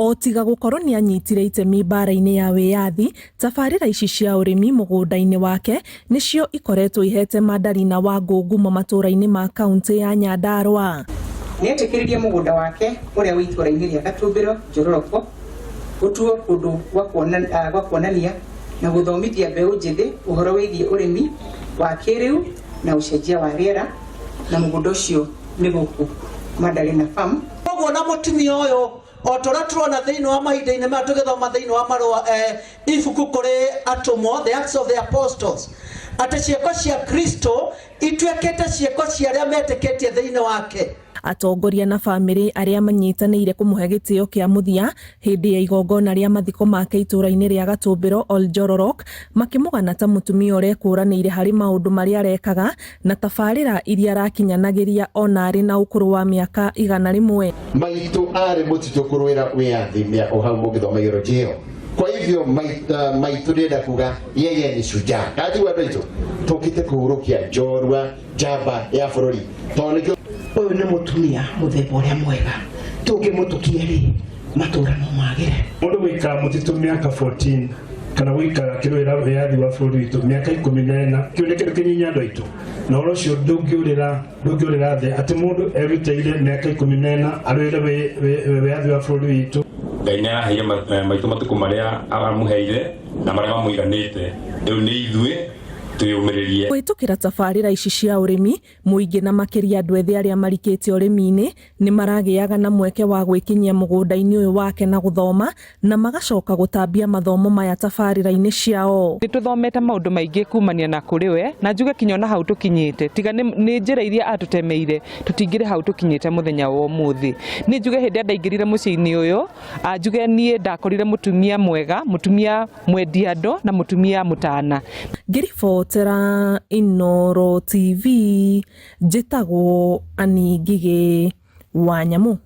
O tiga gũkorwo nĩanyitire itemi mbara-inĩ ya wĩyathi, tabarĩra ici cia ũrĩmi mũgũnda-inĩ wake nĩcio ikoretwo ihete Mandarina Wangũ ngumo matũra-inĩ ma kauntĩ ya Nyandarua. Nĩetĩkĩririe mũgũnda wake ũrĩa wĩ itũũra-inĩ rĩa Gatumbĩro, Njororoko, ũtuo kũndũ gwa kuonania na gũthomithia mbeũ njĩthĩ ũhoro wĩgiĩ ũrĩmi wa kĩrĩu na ũcenjia wa rĩera, na mũgũnda ũcio nĩ gũkũ Mandarina Farm. Koguo na mũtumia ũyũ o ta ũrĩa tũrona thĩinĩ wa mahinda-inĩ maya tũgĩthoma thĩinĩ wa marũa eh, ibuku kũrĩ atũmwo the Acts of the Apostles atĩ ciĩko cia Kristo ituĩkĩte ciĩko cia arĩa metĩkĩtie thĩinĩ wake. Atongoria na famĩlĩ arĩa manyitanĩire kũmũhe gĩtĩo kĩa mũthia hĩndĩ ya igongona rĩa mathiko make itũra-inĩ rĩa Gatũmbĩro Oljororok makĩmũgana ta mũtumia ũrekũranĩire harĩ maũndũ marĩa arekaga na tabarĩra iria arakinyanagĩria ona arĩ na ũkũrũ wa mĩaka 101. Maitũ arĩ mũtitũ kũrũĩra wĩyathi mĩa o hau mũngĩthoma eulogy ĩyo. Kwa hivyo maitũ ndĩrenda kuga yeye ni shujaa. Kana andũ aitũ tũkĩte kũhurũkia njorua njamba ya bũrũri tondũ nĩkĩo Ũyũ nĩ mũtumia mũthemba ũrĩa mwega, tũngĩmũtũkia rĩ, matũra no magĩre. Mũndũ gũikara mũtitũ mĩaka 14 kana gũikara akĩrũĩra wĩyathi wa bũrũri witũ mĩaka 14, kĩu nĩ kĩndũ kĩnyinyi andũ aitũ, na ũhoro ũcio ndũngĩũrĩra thĩ atĩ mũndũ erutĩire mĩaka 14 arũĩre wĩyathi wa bũrũri witũ. Ngai nĩ araheire maitũ matukũ marĩa aramũheire na marĩa mamũiganĩte, rĩu nĩ ithuĩ twĩyũmĩrĩrie. Kũhĩtũkĩra tabarĩra ici cia ũrĩmi, mũingĩ na makĩria andũ ethĩ arĩa marikĩte ũrĩmi-inĩ nĩ maragĩaga na mweke wa gwĩkinyia mũgũnda-inĩ ũyũ wake na gũthoma na magacoka gũtambia mathomo maya tabarĩra-inĩ ciao. Nĩ tũthomete maũndũ maingĩ kumania na kũrĩ we, na njuge kinya ona hau tũkinyĩte tiga nĩ njĩra iria atũtemeire tũtingĩrĩ hau tũkinyĩte mũthenya wa ũmũthĩ. Nĩ njuge hĩndĩ ĩrĩa ndaingĩrire mũciĩ-inĩ ũyũ, njuge niĩ ndakorire mũtumia mwega, mũtumia mwendi andũ na mũtumia mũtana. Ngĩribotera Inooro TV, njĩtagwo Annie Ngigĩ wa Nyamũ.